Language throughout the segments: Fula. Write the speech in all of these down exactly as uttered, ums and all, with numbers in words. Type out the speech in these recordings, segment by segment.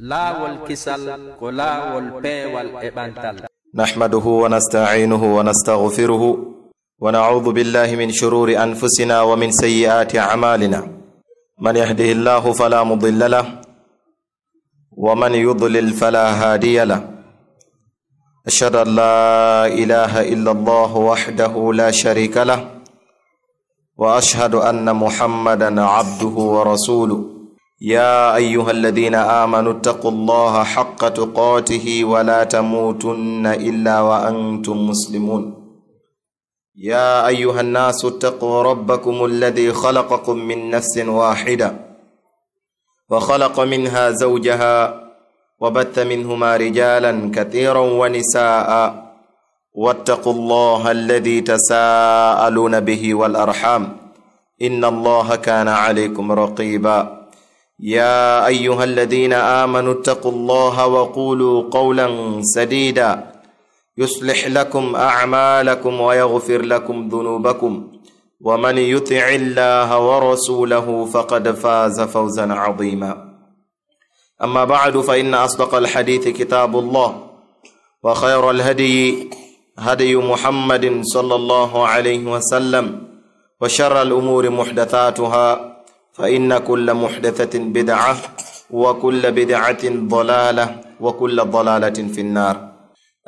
Laawol kisal ko laawol peewal e ɓantal. نحمده ونستعينه ونستغفره، ونعوذ بالله من شرور أنفسنا ومن سيئات أعمالنا. من يهده الله فلا مضل له، ومن يضلل فلا هادي له. أشهد أن لا إله إلا الله وحده لا شريك له، وأشهد أن محمدا عبده ورسوله. يا أيها الذين آمنوا اتقوا الله حق تقاته ولا تموتن إلا وأنتم مسلمون. يا أيها الناس اتقوا ربكم الذي خلقكم من نفس واحدة وخلق منها زوجها وبث منهما رجالا كثيرا ونساء، واتقوا الله الذي تساءلون به والأرحام، إن الله كان عليكم رقيبا. يا أيها الذين آمنوا اتقوا الله وقولوا قولا سديدا، يصلح لكم أعمالكم ويغفر لكم ذنوبكم، ومن يطع الله ورسوله فقد فاز فوزا عظيما. أما بعد، فإن أصدق الحديث كتاب الله، وخير الهدي هدي محمد صلى الله عليه وسلم، وشر الأمور محدثاتها، فإن كل محدثة بدعة، وكل بدعة ضلالة، وكل ضلالة في النار.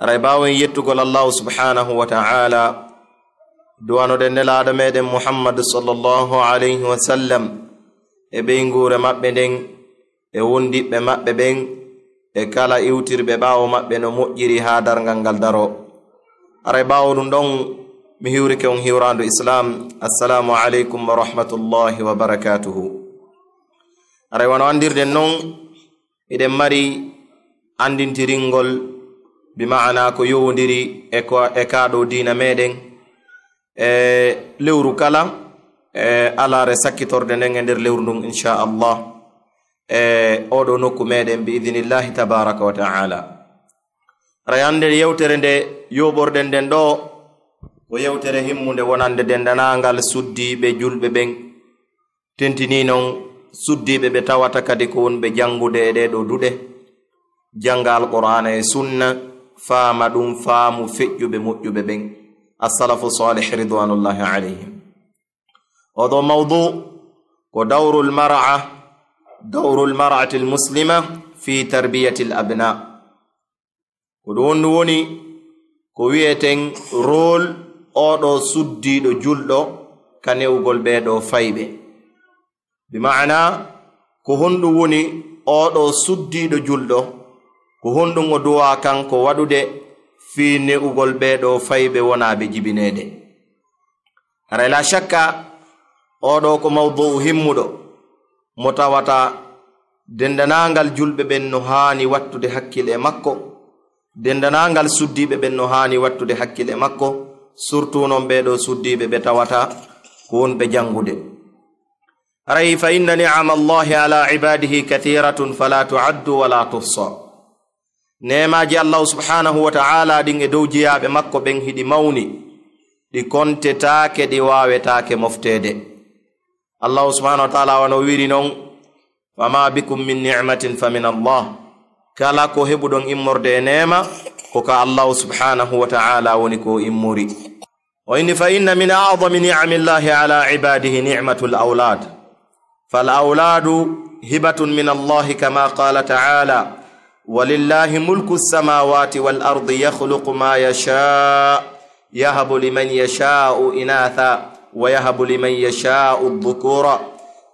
Aray, ɓaawo en yettugol Allahu subhanahu wa ta'ala, du'anoɗen Nelaaɗo meɗen Muhammad sallallahu alayhi wa sallam, e ɓeynguure maɓɓe nden, e wondiɓɓe maɓɓe ɓen, e kala iwtirɓe ɓaawo maɓɓe no moƴƴiri haa darngal ngal daro. Aray, ɓaawo ɗum ɗon, mi hiwrike on hiwraandu Islam, assalamu aleykum wa rahmatullahi wa barakatuhu. Aray, wano anndirɗen non, eɗen mari anndintiringol, bi ma'ana ko yowondiri e ko, e kaa ɗoo diina meɗen, e lewru kala, e alaare sakkitorde nden e nder lewru ndun, inchallah, e oɗo nokku meɗen, bi idinillahi tabaraka wa ta'ala. Aray, hannde yewtere nde yoɓorɗen nden ɗoo, ko yewtere himmunde wonande denndanangal suddiiɓe julɓe ɓen, tentinii non suddiiɓe ɓe tawata kadi ko wonɓe janngude e ɗee ɗoo duɗe, jannga Alqur'aana e Sunna, faama ɗum faamu feƴƴuɓe moƴƴuɓe ɓen, as-salafu salih ridwanullahi alayhim. Oɗo mawdu ko dawrul mar'a, dawrul mar'atil muslima fi tarbiyatil abna. Ko ɗum honɗum woni ko wi'eten rôle oɗo suddiiɗo julɗo ka newugol ɓee ɗoo fayɓe? Bi ma'ana, ko honɗum woni oɗo suddiiɗo julɗo? Ko honɗum o duwaa kanko waɗude fii newugol ɓee ɗoo fayɓe wonaaɓe jibineede? Haray laa shakka, oɗo ko mawdu'u himmuɗo mo tawata denndanangal julɓe ɓen no haani wattude hakkil e makko, denndanangal suddiiɓe ɓen no haani wattude hakkil e makko, surtout non ɓee ɗoo suddiiɓe ɓe tawata ko wonɓe janngude. Haray, fa inna ni'ama Allahi ala ibadihi kathiratun fala tu'addu wala tuhsa. Neemaaji Allahu subhanahu wa ta'ala ɗin e dow jiyaaɓe makko ɓen hiɗi mawni, ɗi kontetaake, ɗi waawetaake mofteede. Allahu subhanahu wa ta'ala wano wiiri non, "Fama bikum min ni'matin fa min Allah." Kala ko heɓuɗon immorde e neema, ko ka Allahu subhanahu wa ta'ala woni ko immori. O inni, "Fa inna min a'zami ni'amillahi ala ibadihi ni'matul awlad. Fal awladu hibatun min Allahi kama qala ta'ala, walillahi mulku samawati wal ardi yakhluqu ma yasha, yahabu liman yasha'u inatha wa yahabu liman yasha'u dhukura,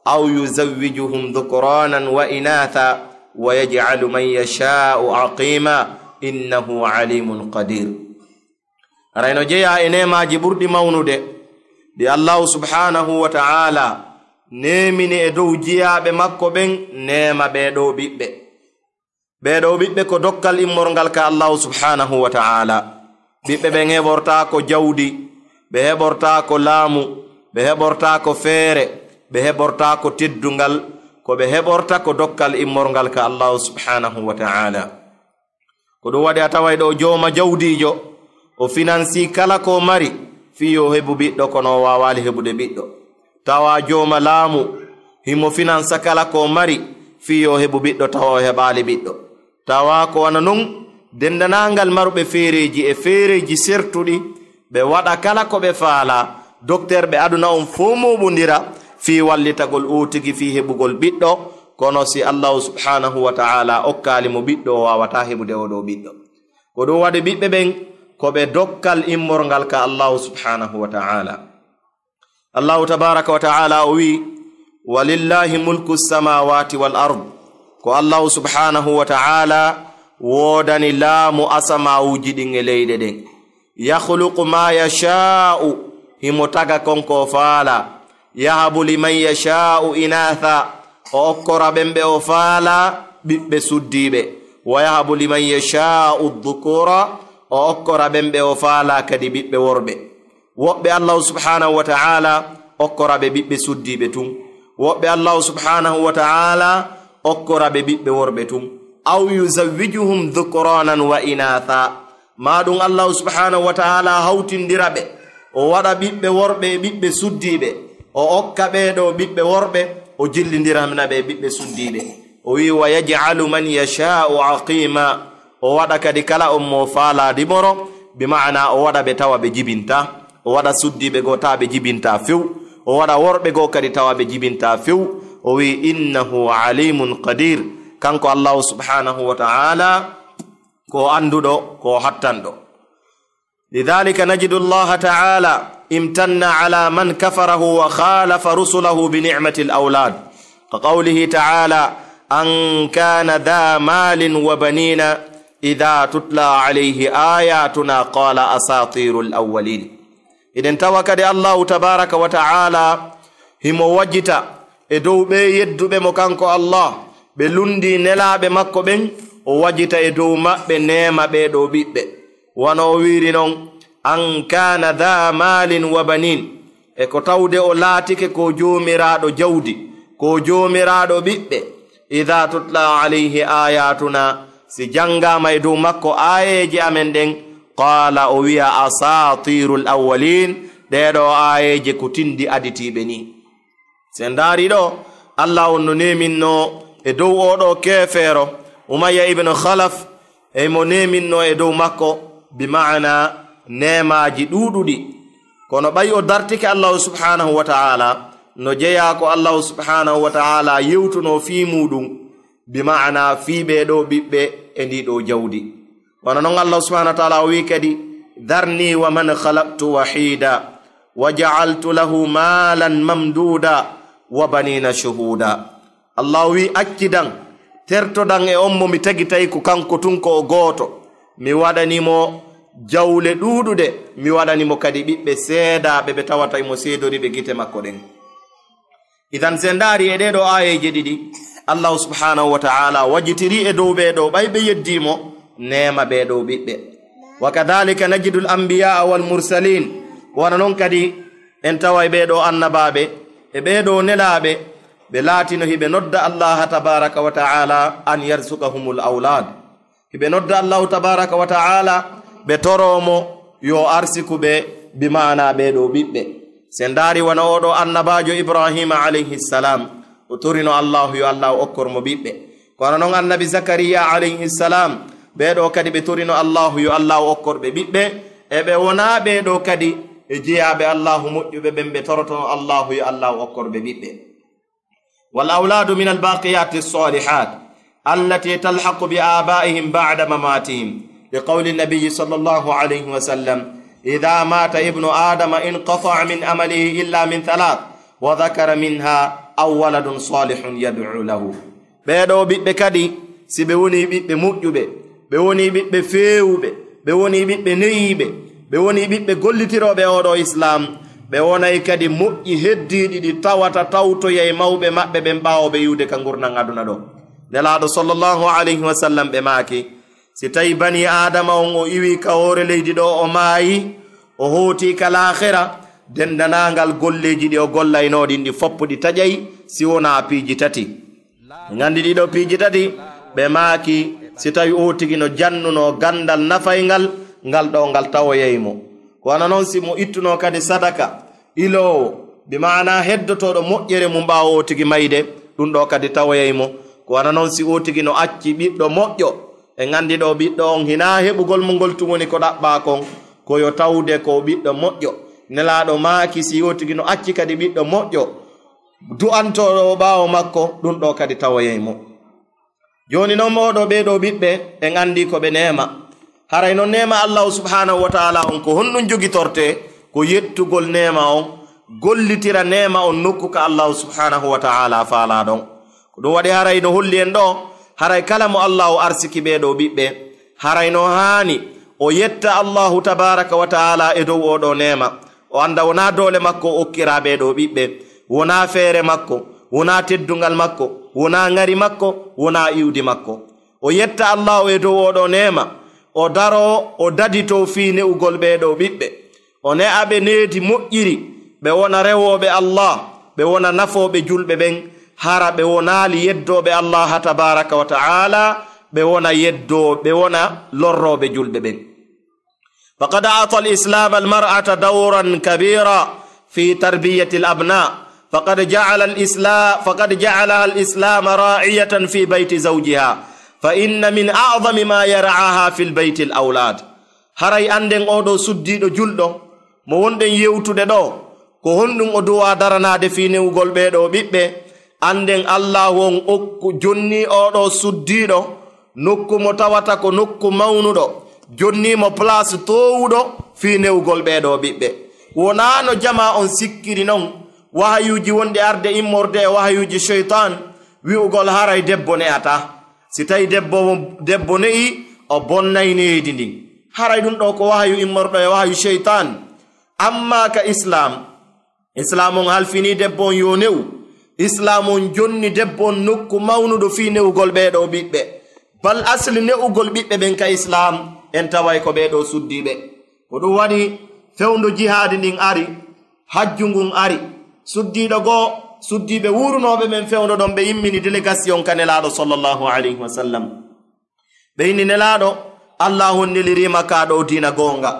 aw yuzawwijuhum dhukranan wa inatha wa yaj'alu man yasha'u aqima, innahu alimun qadir." Haray no jeyaa e neemaaji ɓurɗi mawnude ɗi Allahu subhanahu wa ta'ala neemini e dow jiyaaɓe makko ɓen, neema ɓee ɗoo ɓiɓɓe. Ɓee ɗoo ɓiɓɓe ko dokkal immorngal ka Allahu subhanahu wa ta'ala. Ɓiɓɓe ɓen heɓortaako jawdi, ɓe heɓortaako laamu, ɓe heɓortaako feere, ɓe heɓortaako teddungal, ko ɓe heɓorta ko dokkal immorngal ka Allahu subhanahu wa ta'ala. Ko ɗum waɗi a taway ɗo jooma jawdiijo, o finansi kala ko mari, fii yo heɓu ɓiɗɗo, kono o waawaali heɓude ɓiɗɗo. Tawa jooma laamu, himo finansa kala ko mari, fii yo heɓu ɓiɗɗo, tawa o heɓaali ɓiɗɗo. Tawa ko wano non, denndaangal marɓe feereeji e feereeji sertuɗi, ɓe waɗa kala ko ɓe faala. Dokteer ɓe aduna on fof mooɓondira fii wallitagol oo tigi fii heɓugol ɓiɗɗo, kono si Allahu subhanahu wa ta'ala okkaali mo ɓiɗɗo, o waawataa heɓude oo ɗoo ɓiɗɗo. Ko ɗum waɗi ɓiɓɓe ɓen ko ɓe dokkal immorngal ka Allahu subhanahu wa ta'ala. Allahu tabaraka wa ta'ala o wi, "Walillahi mulku samawati wal ard." Ko Allahu subhanahu wa ta'ala woodani laamu asamawuuji ɗin e leyɗe ɗen. "Yakhluqu ma yasha'u." Himo taga kon ko o faala. "Yahabu liman yasha'u inatha." O okkora ɓen ɓe o faala ɓiɓɓe suddiiɓe. "Wa yahabu liman yasha'u dhukura." O okkora ɓen ɓe o faala kadi ɓiɓɓe worɓe. Woɓɓe Allahu subhanahu wa ta'ala okkora ɓe ɓiɓɓe suddiiɓe tun. Woɓɓe Allahu subhanahu wa ta'ala okkora ɓe ɓiɓɓe worɓe tun. "Aw yuzawwijuhum dhukranan wa inatha." Maa ɗum Allahu subhanahu wa ta'ala hawtindira ɓe. O waɗa ɓiɓɓe worɓe e ɓiɓɓe suddiiɓe. O okka ɓee ɗoo ɓiɓɓe worɓe, o jillindirana ɓe ɓiɓɓe suddiiɓe. O wi, "Wa yaj'alu man yasha'u aqima." O waɗa kadi kala on mo faalaadi moro, bi ma'ana o waɗa ɓe tawa ɓe jibinta. O waɗa suddiiɓe goo tawa ɓe jibinta few. O waɗa worɓe goo kadi tawa ɓe jibinta few. O wi, "Innahu alimun qadir." Kanko Allahu subhanahu wa ta'ala ko annduɗo, ko hattanɗo. Lidhalika najidu Allaha ta'ala imtanna ala man kafarahu wa khalafa rusulahu bi ni'mati al-awlad. Ka qawlihi ta'ala, "An kana dha malin wa banina, idha tutla alayhi ayatuna qala asatirul awwalin." Eɗen tawa kadi Allahu tabaraka wa ta'ala himo wajita e dow ɓee yedduɓe mo kanko Allah, ɓe lunndii nelaaɓe makko ɓen, o wajita e dow maɓɓe neema ɓee ɗoo ɓiɓɓe. Wano o wiiri non, "An kana dha malin wa banin." E ko tawde o laatike ko joomiraaɗo jawdi, ko joomiraaɗo ɓiɓɓe. "Idha tutla alayhi ayatuna," si janngaama e dow makko aayeeje amen ɗen, qala, o wiya, "Asatirul awwalin," ɗee ɗoo aayeeje ko tinndi aditiiɓe nii. Si en ndaari ɗoo, Allah on no neeminnoo e dow oo ɗoo keefeero, Umayya ibn Khalaf, e mo neeminnoo e dow makko, bi ma'ana neemaaji ɗuuɗuɗi. Kono ɓay o dartike Allahu subhanahu wa ta'ala, no jeyaa ko Allahu subhanahu wa ta'ala yewtunoo fii muuɗum, bi ma'ana fii ɓee ɗoo ɓiɓɓe e ndii ɗoo jawdi. Wano non Allah subhanahu wa ta'ala o wi kadi, "Dharni wa man khalaqtu wahida, wa ja'altu lahu malan mamduda, wa banina shuhuda." Allah wi, "Accidan, tertodan e on mo mi tagi tawi ko kanko tun ko o gooto. Mi waɗani mo jawle ɗuuɗuɗe, mi waɗani mo kadi ɓiɓɓe seedaaɓe ɓe tawata imo seedori ɓe gite makko ɗen." Idan, si en ndaari e ɗee ɗoo aayeeje ɗiɗi, Allahu subhanahu wa ta'ala wajitirii e dow ɓee ɗoo ɓay ɓe yeddii mo, neema ɓee ɗoo ɓiɓɓe. Wa kadhalika najidul anbiya'a wal mursalin. Wano non kadi en taway ɓee ɗoo annabaaɓe e ɓee ɗoo nelaaɓe, ɓe laatino hiɓe nodda Allaha tabaraka wa ta'ala an yarzuqahumul awlad. Hiɓe nodda Allahu tabaraka wa ta'ala, ɓe toroo mo yo arsiku ɓe, bi ma'ana ɓee ɗoo ɓiɓɓe. Si en ndaari wano oo ɗoo annabaajo Ibrahima alayhi salam, o torino Allahu yo Allahu okkor mo ɓiɓɓe. Kono non annabi Zakariya alayhi salam, ɓee ɗoo kadi ɓe torino Allahu yo Allahu okkor ɓe ɓiɓɓe. E ɓe wonaa ɓee ɗoo kadi e jeyaaɓe Allahu moƴƴuɓe ɓen, ɓe torotono Allahu yo Allahu okkor ɓe ɓiɓɓe. والأولاد من الباقيات الصالحات التي تلحق بآبائهم بعد مماتهم، لقول النبي صلى الله عليه وسلم: "إذا مات ابن آدم انقطع من عمله إلا من ثلاث، وذكر منها أو ولد صالح يدعو له." Ɓee ɗoo ɓiɓɓe kadi, si ɓe wonii ɓiɓɓe moƴƴuɓe, ɓe wonii ɓiɓɓe feewuɓe, ɓe wonii ɓiɓɓe neyiiɓe, ɓe wonii ɓiɓɓe gollitirooɓe oo ɗoo Islaam, ɓe wonay kadi moƴƴi heddiiɗi ɗi tawata tawtoyay mawɓe maɓɓe ɓen ɓaawo ɓe iwde ka ngurndan aduna ɗoo. Nelaaɗo sallallahu alayhi wa sallam ɓe maaki, si tawi banii Aadama on o iwii ka hoore leydi ɗoo, o maayi, o hootii ka laakhira, denndaangal golleeji ɗi o gollaynoo ɗin ɗi fof ɗi taƴay, si wonaa piiji tati. En anndi ɗii ɗoo piiji tati, ɓe maaki, si tawi oo tigi no jannunoo ganndal nafayngal, ngal ɗoo ngal tawoyay mo. Ko wano non si mo ittunoo kadi sadaka, iloowo, bi maana heddotooɗo moƴƴere mum ɓaawo oo tigi mayde, ɗum ɗoo kadi tawoyay mo. Ko wano non si o tigi no acci ɓiɗɗo moƴƴo, en anndi ɗo ɓiɗɗo on hinaa heɓugol mo ngol tun woni ko ɗaɓɓaa kon, ko yo tawde ko ɓiɗɗo moƴƴo. Nelaaɗo maaki si o tigi no acci kadi ɓiɗɗo moƴƴo, du'antooɗo ɓaawo makko, ɗun ɗo kadi tawoyay mo. Jooni non, mooɗo ɓee ɗoo ɓiɓɓe, en anndii ko ɓe neema. Haray non neema Allaahu subhaanahu wa ta'aalaa on, ko honɗun jogitortee? Ko yettugol neema on, gollitira neema on nokku ka Allaahu subhaanahu wa ta'aalaa faalaa ɗon. Ko ɗun waɗi haray no holli en ɗoo, haray kala mo Allaahu arsiki ɓee ɗoo ɓiɓɓe, haray no haani o yetta Allaahu tabaaraka wa ta'aalaa e dow oo ɗoo neema. O annda wonaa doole makko o okkiraa ɓee ɗoo ɓiɓɓe, wonaa feere makko, wonaa teddungal makko, wonaa ŋari makko, wonaa iwdi makko. O yetta Allaahu e dow oo ɗoo neema, o daroo, o daditoo fii ne'ugol ɓee ɗoo ɓiɓɓe. O ne'a ɓe needi moƴƴiri, ɓe wona rewooɓe Allah, ɓe wona nafooɓe julɓe ɓen, hara ɓe wonaali yeddooɓe Allah tabaaraka wa ta'aalaa, ɓe wona yeddoo-, ɓe wona lorrooɓe julɓe ɓen. فقد أعطى الإسلام المرأة دورا كبيرا في تربية الأبناء، فقد جعل الإسلام، فقد جعلها الإسلام راعية في بيت زوجها، فإن من أعظم ما يرعاها في البيت الأولاد. Haray annden oo ɗoo suddiiɗo julɗo mo wonɗen yewtude ɗoo, ko honɗun o duwaa daranaade fii ne'ugol ɓee ɗoo ɓiɓɓe? Annden Allaahu on okku, jonnii oo ɗoo suddiiɗo nokku mo tawata ko nokku mawnuɗo, jonnii mo place toowuɗo fii ne'ugol ɓee ɗoo ɓiɓɓe. Wonaa no jamaa on sikkiri non, wahayuuji wonɗi arde immorde e wahayuuji seytaan, wi'ugol haray debbo ne'ataa. Si tawii debbo, debbo ne'ii, o bonnay needi ndin. Haray ɗun ɗoo ko wahayu immorɗo e wahayu seytaan. Ammaa ka Islaam, Islaam on halfinii debbo on yo ne'u. Islaam on jonni debbo on nokku mawnuɗo fii ne'ugol ɓee ɗoo ɓiɓɓe. Bal asli ne'ugol ɓiɓɓe ɓen ka Islaam, en taway ko ɓee ɗoo suddiiɓe. Ko ɗun waɗi fewndo jihaadi ndin ari, hajju ngun ari. Suddiiɗo goo, suddiiɓe wuurunooɓe ɓen fewndo ɗon, ɓe immini délégation ka Nelaaɗo sallallahu alayhi wa sallam. Ɓe inni, Nelaaɗo, Allaahu on neliriima ka ɗoo diina goonga.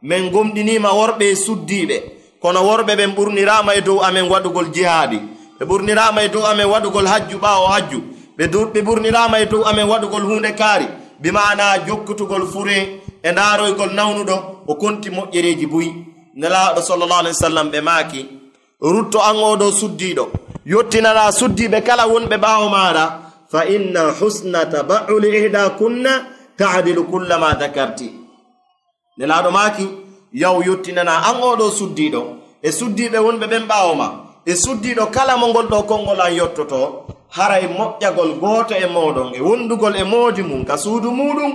Men gomɗiniima worɓe e suddiiɓe, kono worɓe ɓen ɓurniraama e dow amen waɗugol jihaadi. Ɓe ɓurniraama e dow amen waɗugol hajju ɓaawo hajju. Ɓe du-, ɓe ɓurniraama e dow amen waɗugol huunde kaari, bi maanaa jokkutugol furee e ndaaroygol nawnuɗo, o konti moƴƴereeji buy. Nelaaɗo sallallahu alayhi wa sallam ɓe maaki, Rutto an oo ɗoo suddiiɗo, yottinanaa suddiiɓe kala wonɓe ɓaawo maaɗa, fa inna husna tabauli ihdakunna taadilu kulla ma dakarti. Nelaaɗo maaki, yaw yottinanaa an oo ɗoo suddiiɗo, e suddiiɓe wonɓe ɓen ɓaawo ma, e suddiiɗo kala mo ngol ɗoo konngol an yottotoo, haray moƴƴagol gooto e mooɗon e wondugol e moodi mun ka suudu muuɗum,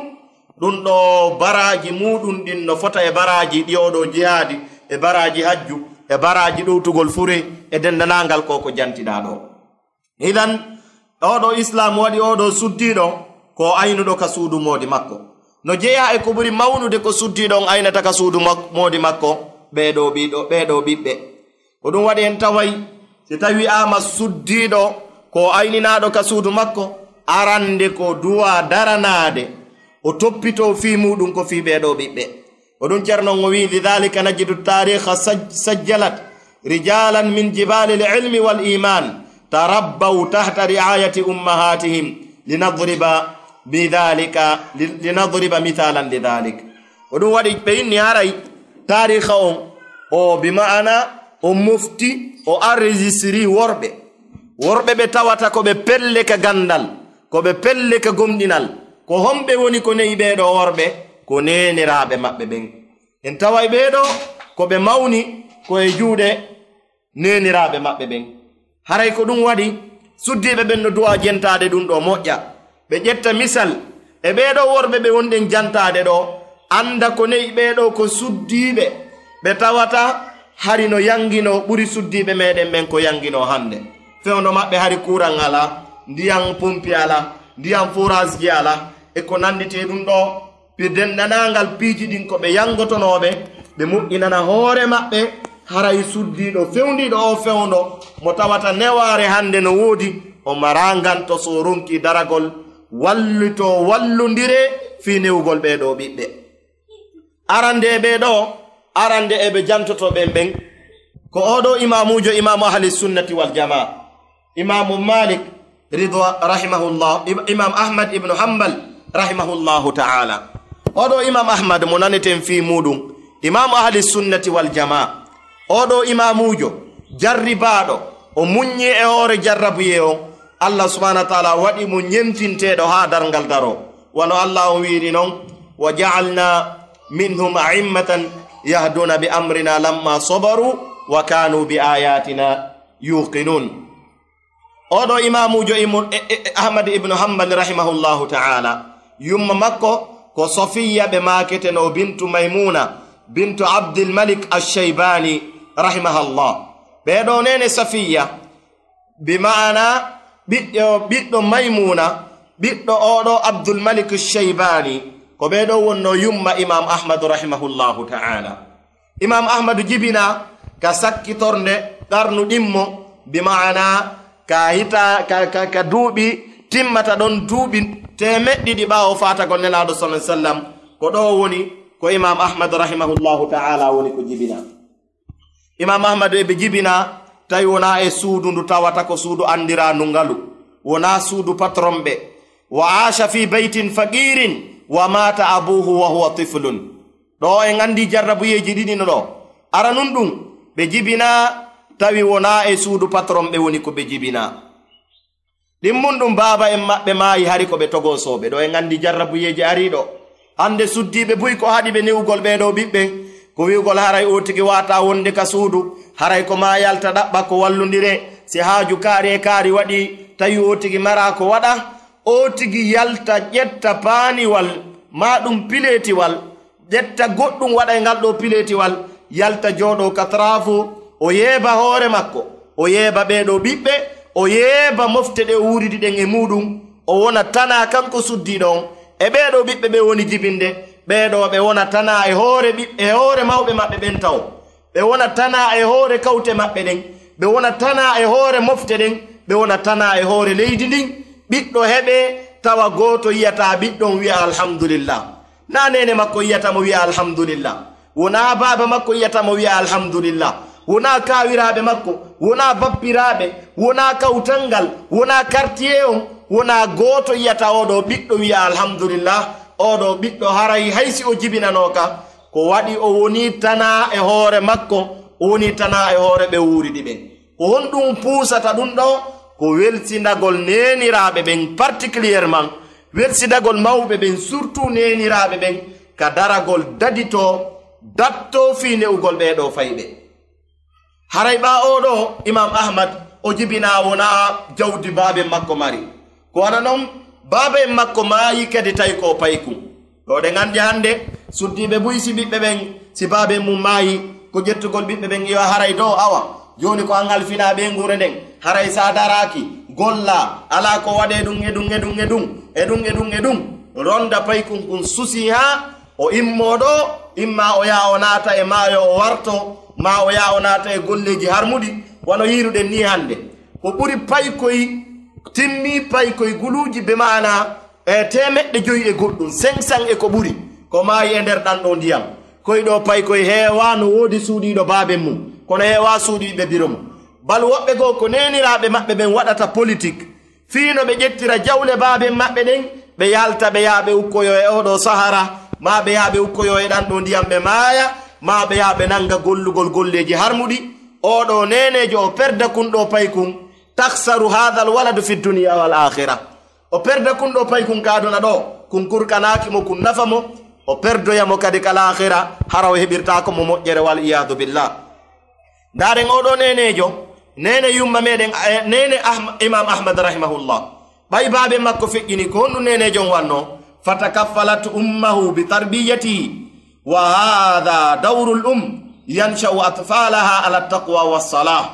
ɗun ɗoo baraaji muuɗum ɗin no fota e baraaji ɗi oo ɗoo jihaadi, e baraaji hajju, e baraaji ɗowtugol fure, e denndaangal ko ko jantiɗaa ɗoo. Idan, oo ɗoo Islaam waɗi oo ɗoo suddiiɗo ko aynuɗo ka suudu moodi makko. No jeyaa e ko ɓuri mawnude ko suddiiɗo on aynata ka suudu mak-, moodi makko, ɓee ɗoo ɓiɗɗo, ɓee ɗoo ɓiɓɓe. Ko ɗun waɗi en taway, si tawi wi'aama suddiiɗo ko o ayninaaɗo ka suudu makko, arande ko duwaa daranaade, o toppitoo fii muuɗum ko fii ɓee ɗoo ɓiɓɓe. Ko ɗun Ceerno on o wi'i, لذلك نجد التاريخ سج-، سجلت رجالا من جبال العلم والإيمان تربوا تحت رعاية أمهاتهم لنضرب بذلك، لنضرب مثالا لذلك. Ko ɗun waɗi ɓe inni haray taariika on, o bi ma'ana, o mofti, o enregistré worɓe. Worɓe ɓe tawata ko ɓe pelle ka ganndal, ko ɓe pelle ka gomɗinal. Ko homɓe woni ko ne'i ɓee ɗoo worɓe? Ko neeniraaɓe maɓɓe ɓen. En taway ɓee ɗoo ko ɓe mawni ko e juuɗe neeniraaɓe maɓɓe ɓen. Haray ko ɗun waɗi suddiiɓe ɓen no duwaa jentaade ɗun ɗoo moƴƴa. Ɓe ƴetta misal e ɓee ɗoo worɓe ɓe wonɗen jantaade ɗoo, annda ko ne'i ɓee ɗoo ko suddiiɓe ɓe tawata hari no yanngino ɓuri suddiiɓe meɗen ɓen ko yanngino hannde. Fewndo maɓɓe hari kuuran alaa, ndiyan pompi alaa, ndiyan forage ji alaa, e ko nannditee ɗun ɗoo. Ɓe denndaangal piiji ɗin ko ɓe yanngotonooɓe, ɓe moƴƴinana hoore maɓɓe, haray suddiiɗo fewndiiɗo oo fewndo mo tawata newaare hannde no woodi, o maraa ngal to so o ronkii daragol, wallitoo wallondire fii newugol ɓee ɗoo ɓiɓɓe. Arande e ɓee ɗoo, arande e ɓe jantotoo ɓen ɓen, ko oo ɗoo imaamuujo, imaamu ahli sunnati wal jamaa, imaamu Maalik, Ridwa rahimahullah, Im-, Imam Ahmad ibn Hanbal rahimahullahu ta'ala. Oɗo Imam Ahmad mo naneten fii muuɗum, Imam Ahli Sunnati wal Jamaa. Oɗo imaamuujo, jarribaaɗo, o muññi e hoore jarrabuyee on. Allah subhanahu wa ta'ala waɗi mo ñentinteeɗo haa darngal daro. Wano Allah on wi'iri non, "Wa ja'alna minhum a'immatan yahduna bi amrina lamma sabaru wa kanu bi ayatina yuqinun." Oɗo imaamuujo Imu-, e, e, e, Ahmad ibn Hanbal rahimahullahu ta'ala, yumma makko ko Safiya ɓe maaketenoo bintu Maymuna bintu Abdul Malik Ash-Shaybani rahimahallah. Ɓeeɗo neene Safiya, bi ma'ana ɓiɗɗo, ɓiɗɗo Maymuna, ɓiɗɗo oɗo Abdul Malik Ash-Shaybani, ko ɓeeɗo wonnoo yumma Imam Ahmad rahimahullahu ta'ala. Imam Ahmadu jibina ka sakkitornde qarnu ɗimmo, bi ma'ana ka hita-, ka, ka, ka duuɓi timmata ɗon duuɓi teemeɗɗe ɗiɗi ɓaawo faatagol Nelaaɗo sallallahu alaihi wasallam. Ko ɗo woni ko Imam Ahmad rahimahullahu ta'ala woni ko jibina. Imam Ahmadu e ɓe jibina tawi wonaa e suudu ndu tawata ko suudu anndiraa ndu ngalu, wonaa suudu patron ɓe. "Wa aasha fi baytin faqirin wa mata abuhu wa huwa tiflun." Ɗo en anndi jarrabuyeeji ɗiɗi no ɗo. Aranun ɗum, ɓe jibinaa, tawi wonaa e suudu patron ɓe woni ko ɓe jibinaa. Ɗimmun ɗum, baaba en maɓɓe maayi, hari ko ɓe togosooɓe. Ɗo en anndi jarrabuyeeji arii ɗo. Hannde suddiiɓe buy ko haɗi ɓe ne'ugol ɓee ɗoo ɓiɓɓe. Ko wi'ugol haray oo tigi waataa wonde ka suudu, haray ko maa yalta ɗaɓɓa ko wallundire. Si haaju kaari e kaari waɗi, tawi oo tigi maraa ko waɗa, oo tigi yalta ƴetta paaniwal, maa ɗum pileetiwal, ƴetta goɗɗum waɗa e ngal ɗoo pileetiwal, yalta jooɗoo ka traafu, o yeeba hoore makko, o yeeba ɓee ɗoo ɓiɓɓe, o yeeba mofte ɗe o wuuridi ɗen e muuɗum, o wona tanaa kanko suddiiɗo on, e ɓee ɗoo ɓiɓɓe ɓe woni jibinde, ɓee ɗoo ɓe wona tanaa e hoore ɓiɓɓe, e hoore mawɓe maɓɓe ɓen tawo. Ɓe wona tanaa e hoore kawte maɓɓe ɗen, ɓe wona tanaa e hoore mofte ɗen, ɓe wona tanaa e hoore leydi ndin. Ɓiɗɗo heɓee, tawa gooto yiyataa ɓiɗɗo on wi'a, "Alhamdulillah." Naa neene makko yiyata mo wi'a, "Alhamdulillah." Wonaa baaba makko yiyata mo wi'a, "Alhamdulillah." Wonaa kaawiraaɓe makko, wonaa bappiraaɓe, wonaa kawtal ngal, wonaa kartiyee on, wonaa gooto yiyata oo ɗoo ɓiɗɗo wi'a, "Alhamdulillah." Oo ɗoo ɓiɗɗo haray hay si o jibinanooka, ko waɗi o wonii tanaa e hoore makko, o wonii tanaa e hoore ɓe wuuridi ɓen. Ko honɗum puusata ɗum ɗoo? Ko welsindagol neeniraaɓe ɓen, particulièrement welsindagol mawɓe ɓen, surtout neeniraaɓe ɓen, ka daragol daditoo, dattoo fii ne'ugol ɓee ɗoo fayɓe. Haray ɓaa oo ɗoo Imam Ahmad o jibinaa wonaa jawdi baaben makko mari. Ko wano non, baaben makko maayi kadi tawi ko o paykun. Ɗo ɗen anndi hannde, suddiiɓe buy si ɓiɓɓe ɓen, si baaben mum maayi, ko ƴettugol ɓiɓɓe ɓen yo haray ɗo, awa, jooni ko an halfinaa ɓeynguure nden, haray sa daraaki, gollaa, alaa ko waɗee ɗum e ɗum e ɗum e ɗum, e ɗum e ɗum e ɗum. Ronda paykun kun susi haa o immoo ɗo, imma o yaha o naata e maayo o warto, maa o yaha o naata e golleeji harmuɗi, wano yiiruɗen nii hannde. Ko ɓuri paykoy, timmii paykoy guluuji be maana, e teemeɗɗe jowi e goɗɗum, cinq cents e ko ɓuri, ko maayi e nder ɗan ɗoo ndiyam. Koy ɗoo paykoy heewaa no woodi suuɗiiɗo baaben mum, kono heewaa suuɗiiɓe biro mum. Bal woɓɓe goo ko neeniraaɓe maɓɓe ɓen waɗata politik, fii no ɓe ƴettira jawle baaben maɓɓe ɗen, ɓe yalta ɓe yaha ɓe ukkoyoo e oo ɗoo sahara, maa ɓe yaha ɓe ukkoyoo e ɗan ɗoo ndiyam ɓe maaya, maa ɓe yaha ɓe nannga gollugol golleeji harmuɗi. Oo ɗoo neeneejo o perda kun ɗoo paykun, takhsaru haadhal waladu fi dunya wal akhira. O perda kun ɗoo paykun ka aduna ɗoo, kun kurkanaaki mo, kun nafa mo, o perdoya mo kadi ka laakhira, hara o heɓirtaako mo moƴƴere, wal iyaadu billah. Ndaaren oo ɗoo neeneejo, neene yumma meɗen, eh, neene Ahm-, Imam Ahmad rahimahullah. Ɓay baaben makko feƴƴini, ko honɗum neeneejo on wannoo? Fatakaffalat ummahu bi tarbiyatihi, wa haadha dawrul um, yansha'u atfalaha ala taqwa was salah.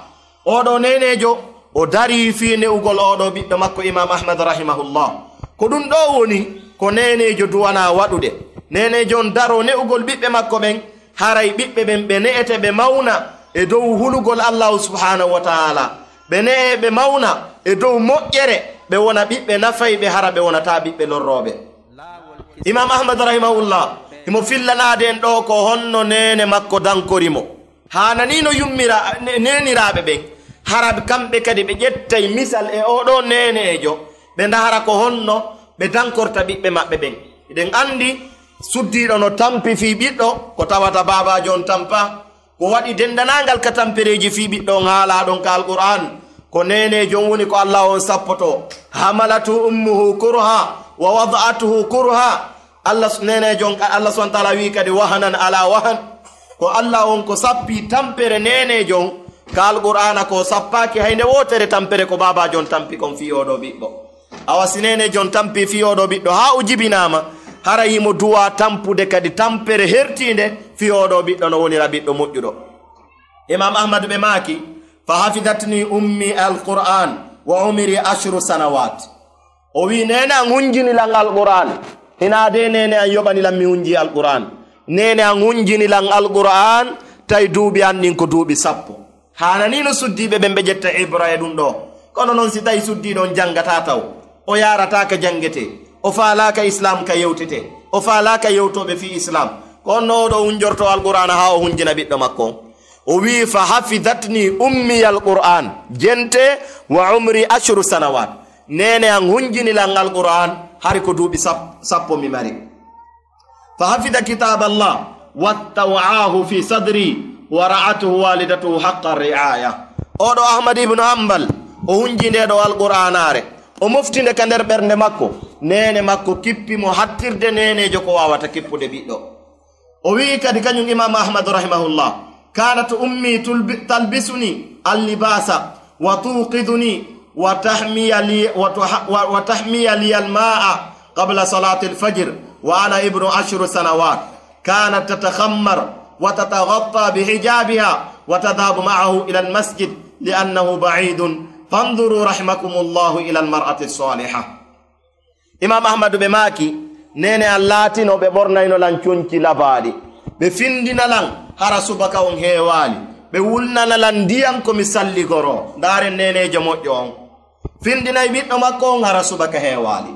Oo ɗoo neeneejo, o darii fii ne'ugol oo ɗoo ɓiɗɗo makko Imam Ahmad rahimahullah. Ko ɗum ɗoo woni ko neeneejo duwanaa waɗude. Neeneejo on daroo ne'ugol ɓiɓɓe makko ɓen, haray ɓiɓɓe ɓen ɓe ne'ete ɓe mawna e dow hulugol Allahu subhanahu wa ta'ala. Ɓe ne'e ɓe mawna e dow moƴƴere, ɓe wona ɓiɓɓe nafayɓe, hara ɓe wonataa ɓiɓɓe lorrooɓe. Imam Ahmad rahimahullah, himo fillanaade en ɗoo ko honno neene makko dankori mo. Haananii no yummira-, ne-, neeniraaɓe ɓen, Hara kamɓe kadi ɓe ƴettay misal e oo ɗoo neeneejo, ɓe ndahara ko honno ɓe dankorta ɓiɓɓe maɓɓe ɓen. Eɗen anndi suddiiɗo no tampi fii ɓiɗɗo, ko tawata baabaajo on tampa. Ko waɗi denndanaangal ka tampereeji fii ɓiɗɗo on haalaa ɗon ka Alqur'aan, ko neeneejo on woni ko Alla on sappotoo. Hamalatu ummuhu kurha wa wada'atuhu kurha. Allah s-, neeneejo on, Allah subhaanahu wa ta'aalaa wi'i kadi, "Wahanan ala wahan." Ko Allah on ko sappi tampere neeneejo on ka Alqur'aana, ko sappaaki hay nde wootere tampere ko baabaajo on tampi kon fii oo ɗoo ɓiɗɗo. Awa si neeneejo on tampi fii oo ɗoo ɓiɗɗo haa o jibinaama, hara himo duwaa tampude kadi tampere hertiinde fii oo ɗoo ɓiɗɗo no wonira ɓiɗɗo moƴƴuɗo. Imaam Ahmadu ɓe maaki, "Fa hafidatni ummi Alqur'aan wa umri ashru sanawat." O wi'i, "Neene an hunjini lan Alqur'aan. Hinaa de neene an yoɓani lan mi hunji Alqur'aan. Neene an hunjini lan Alqur'aan, tawi duuɓi an ɗin ko duuɓi sappo." Haananii no suddiiɓe ɓen ɓe ƴetta ibra e ɗum ɗoo. Kono non si tawi suddiiɗo on janngataa taw, o yaarataa ka janngetee, o faalaaka Islaam ka yewtetee, o faalaaka yewtooɓe fii Islaam, ko honno oo ɗoo hunjortoo Alqur'aana haa o hunjina ɓiɗɗo makko on? O wi'i, "Fa hafidatni ummi Alqur'aan." Jente, "Wa umri ashru sanawat." Neene an hunjini lan Alqur'aan, hari ko duuɓi sap-, sappo mi mari. "Fa hafida kitaballah, wattaw'ahu fi sadri, wa ra'atuhu walidatuhu haqqa ri'aya." Oo ɗoo Ahmad ibnu Hanbal, o hunji ndee ɗoo Alqur'aanaare, o mofti nde ka nder ɓernde makko. Neene makko kippi mo hattirde neeneejo ko waawata kippude ɓiɗɗo. O wi'i kadi kañum Imam Ahmad rahimahullah, "Kanat ummi tulbi-, talbisuni al-libasa wa tuqiduni wa tahmiya li, wa tuha-, wa, wa tahmiya li al-ma'a qabla salati al-fajr wa ana ibnu ashru sanawat. Kanat tatakhammar wa tataghatta bi hijabiha wa tadhhabu ma'ahu ila al-masjid li annahu ba'idun. Fanzuru rahimakumullahu ila al-mar'ati as-salihah." Imaam Ahmadu ɓe maaki, neene an laatino ɓe ɓornayno lan conci labaaɗi, ɓe findina lan hara subaka on heewaali, ɓe wulnana lan ndiyan ko mi salligoroo. Ndaaren neeneejo moƴƴo on, findinay ɓiɗɗo makko on hara subaka heewaali,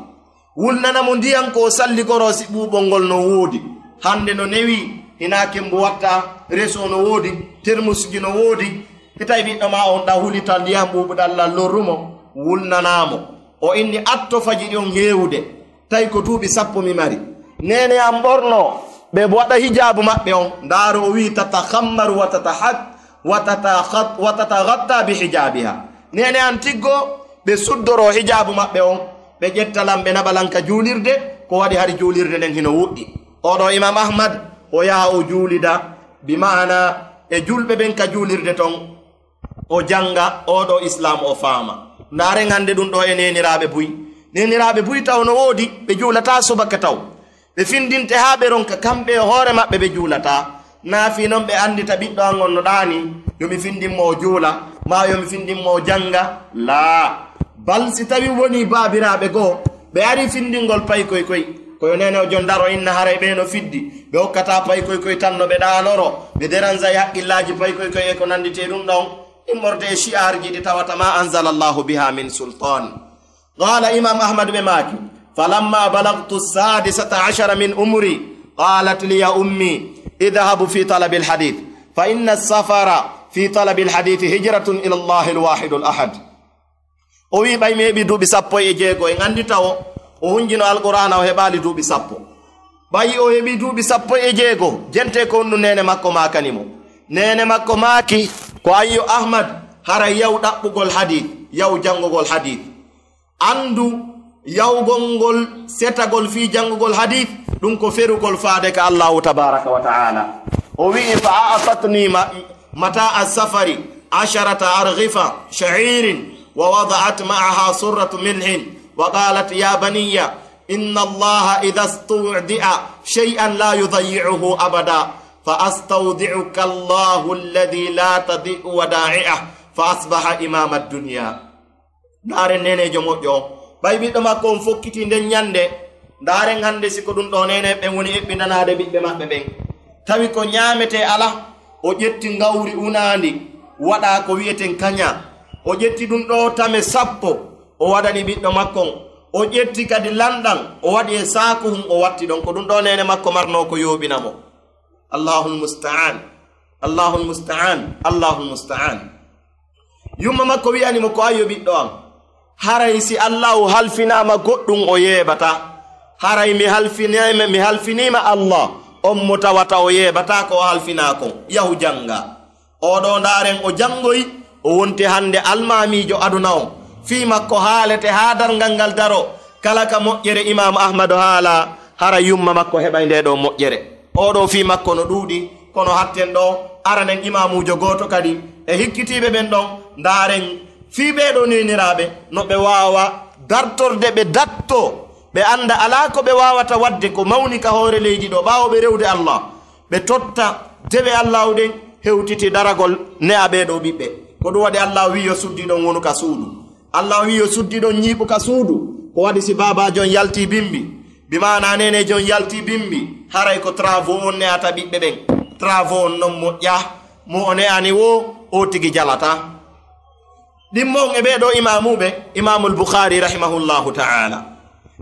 wulnana mo ndiyan ko o salligoroo si ɓuuɓol ngol no woodi. Hannde no newii, hinaa kembu watta, reso no woodi, termusuji no woodi. Hitaay ɓiɗɗo maa on ɗa hulita ndiyan ɓuuɓuɗan lan lorru mo, wulnanaa mo. O inni atto fajiri on heewude, tawi ko duuɓi sappo mi mari. Neene an ɓorno, ɓe waɗa hijaabu maɓɓe on. Ndaaro o wi'i, "Tatakhammaru wa tatahat-, wa tatakhat-, wa tataghatta bi hijabiha." Neene an tiggo, ɓe suddoro hijaabu maɓɓe on, ɓe ƴetta lan, ɓe naɓa lan ka juulirde, ko waɗi hari juulirde nden hino woɗɗi. Oo ɗoo Imaam Ahmad, o yaha o juulida, bi ma'ana e julɓe ɓen ka juulirde ton, o jannga oo ɗoo Islaam, o faama. Ndaaren hannde ɗum ɗoo e neeniraaɓe buy. Neeniraaɓe buy taw no woodi, ɓe juulataa subaka taw. Ɓe findinte haa ɓe ronka kamɓe e hoore maɓɓe ɓe juulataa. Naa fii non ɓe anndita ɓiɗɗo an on no ɗaanii, yo mi findin mo o juula, maa yo mi findin mo o jannga. Laa. Bal si tawi wonii baabiraaɓe goo, ɓe arii findingol paykoy koy. Ko yo neene o jon daro inna haray ɓee no fiddi. Ɓe hokkataa paykoy koy tan no ɓe ɗaanoro. Ɓe deranzay haqqillaaji paykoy koy e ko nannditee ɗum ɗon. Immorde e shi'aarji ɗi tawata ma anzala Allahu biha min sultan. Qala Imam Ahmad ɓe maaki, falamma balagtu sadisata ashara min umri, qalat liya ummi, idhabu fi talabil hadith, fa inna safara fi talabil hadith hijratun ila Allahi alwahidul ahad. O wi'i, ɓay mi heɓi duuɓi sappo e jeego, en anndi tawo o hunjino Alqur'aana, o heɓaali duuɓi sappo. Ɓay o heɓi duuɓi sappo e jeego, jente ko honɗum neene makko maakani mo. Neene makko maaki, ko an yo Ahmad, hara yaw ɗaɓɓugol hadiis, yaw janngugol hadiis. Anndu yawgol ngol, setagol fii janngugol hadiis, ɗum ko ferugol faade ka Allaahu tabaaraka wa ta'aala. O wi'i, fa a'tatni ma-, mata'a safari asharata arghifa sha'irin wa wada'at ma'aha surratu milhin wa qalat, ya baniya, inna Allaha idha istawdi'a shay'an la yudayyi'uhu abada, fa astawdi'uka Allahu alladhi la tadi'u wada'i'ah, fa asbaha imama ad-dunya. Ndaaren neeneejo moƴƴo on. Ɓay ɓiɗɗo makko on fokkitii nden ñannde, ndaaren hannde si ko ɗum ɗoo neene ɓen woni eɓɓindanaade ɓiɓɓe maɓɓe ɓen. Tawi ko ñaametee alaa, o ƴetti ngawri unaandi, waɗaa ko wi'eten kaña. O ƴetti ɗum ɗoo tame sappo, o waɗani ɓiɗɗo makko on. O ƴetti kadi lanɗan, o waɗi e saaku hun, o watti ɗon. Ko ɗum ɗoo neene makko marnoo ko yooɓina mo. Allahul musta'an. Allahul musta'an. Allahul musta'an. Yumma makko wi'ani mo ko ayyo ɓiɗɗo am. Haray si Allahu halfinaama goɗɗum o yeeɓata. Haray mi halfiniima, mi halfiniima Allah, on mo tawata o yeeɓata ko o halfinaa kon. Yahu jannga. Oo ɗoo ndaaren o janngoyi, o wonti hannde almaamiijo aduna on. Fii makko haalete haa darngal ngal daro. Kala ka moƴƴere Imaamu Ahmadu haala, hara yumma makko heɓay ndee ɗoo moƴƴere. Oo ɗoo fii makko no ɗuuɗi, kono hatten ɗoo, aranen imaamuujo gooto kadi e hikkitiiɓe ɓen ɗon, ndaaren fii ɓee ɗoo neeniraaɓe no ɓe waawa dartorde, ɓe dattoo, ɓe annda alaa ko ɓe waawata waɗde ko mawni ka hoore leydi ɗoo, ɓaawo ɓe rewde Allah, ɓe totta dewe Allaahu ɗen, hewtiti daragol ne'a ɓee ɗoo ɓiɓɓe. Ko ɗum waɗi Allaahu wi'i yo suddiiɗo on wonu ka suudu. Allaahu wi'i yo suddiiɗo on ñiiɓu ka suudu. Ko waɗi si baabaajo on yaltii bimbi, bi maanaa neeneejo on yaltii bimbi, haray ko travaux on ne'ata ɓiɓɓe ɓen. Travaux on non moƴƴaa, mo o ne'ani woo, o tigi jalataa. Ɗimmo on e ɓee ɗoo imaamuuɓe, Imaamul Bukhaari rahimahullahu ta'ala.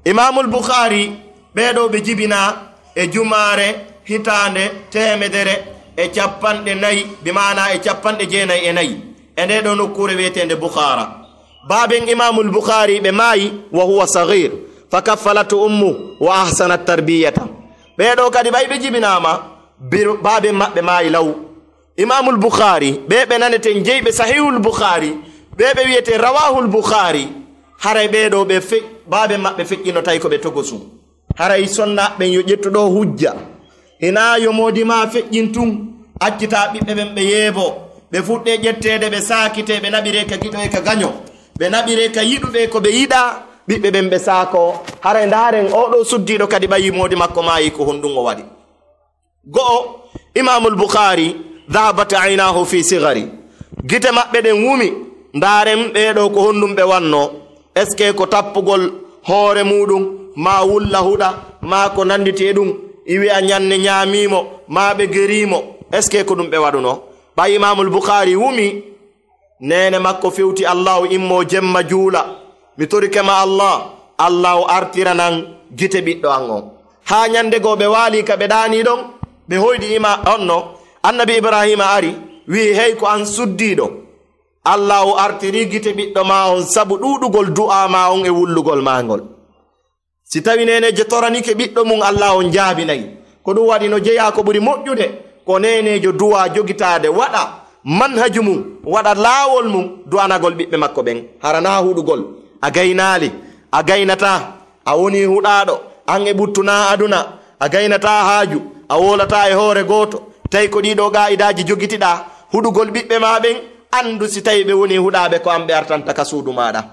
Imaamul Bukhaari, ɓee ɗoo ɓe jibinaa e jumaare hitaande teemedere e cappanɗe nayi, bi maanaa e cappanɗe jeenayi e nayi, e ndee ɗoo nokkuure wi'eteende Bukhaara. Baaben Imaamul Bukhaari ɓe maayi, wa huwa saghir, fa kaffalatu ummu wa ahsanat tarbiyata. Ɓee ɗoo kadi ɓay ɓe jibinaama, bir-, baaben maɓɓe maayi law. Imaamul Bukhaari, ɓee ɓe naneten jeyɓe Sahihul Bukhaari, ɓee ɓe wi'etee Rawahul Bukhaari, haray ɓee ɗoo ɓe fe-, baaben maɓɓe feƴƴino tawi ko ɓe togosun. Haray sonnaaɓe ɓen yo ƴettu ɗoo hujja. Hinaa yo moodi maa feƴƴin tun, accitaa ɓiɓɓe ɓen ɓe yeeboo, ɓe fuɗɗee ƴetteede, ɓe saakitee, ɓe naɓiree ka giɗo e ka gaño, ɓe naɓiree ka yiɗuɓe ko ɓe yiɗaa, ɓiɓɓe ɓen ɓe saakoo. Haray ndaaren oo ɗoo suddiiɗo kadi ɓayi moodi makko maayi ko honɗun o waɗi. Go'o, Imaamul Bukhaari, dhahabat aynaahu fi sighari. Gite maɓɓe ɗen wumi, ndaaren ɓee ɗoo ko honɗun ɓe wannoo. Est-ce que ko tappugol hoore muuɗum, maa wulla huɗa, maa ko nannditi e ɗum, i wi'a ñanne ñaamii mo, maa ɓe gerii mo? Est-ce que ko ɗum ɓe waɗunoo? Ɓay Imaamul Bukhaari wumi, neene makko fewti Allaahu immoo jemma juula. Mi torike ma Allah, Allaahu artiranan gite ɓiɗɗo an on. Haa ñande goo ɓe waalii ka ɓe ɗaanii ɗon, ɓe hoyɗi ima on no, Annabi Ibraahiima ari, wi'i, hey ko an suddiiɗo. Allaahu artirii gite ɓiɗɗo maa on sabu ɗuuɗugol du'aa maa on e wullugol maa ngol. Si tawii neeneejo toranike ɓiɗɗo mum, Allaahu on jaabinay. Ko ɗum waɗi no jeyaa ko ɓuri moƴƴude, ko neeneejo duwaa jogitaade, waɗa manhaju mum, waɗa laawol mum, du'anagol ɓiɓɓe makko ɓen. Hara naa huɗugol, a gaynaali, a gaynataa, a wonii huɗaaɗo, an e ɓuttu naa aduna, a gaynataa haaju, a woolataa e hoore gooto. Tawi ko ɗii ɗoo qaa'idaaji jogitiɗaa, huɗugol ɓiɓɓe maa ɓen, anndu si tawii ɓe wonii huɗaaɓe ko an ɓe artanta ka suudu maaɗa.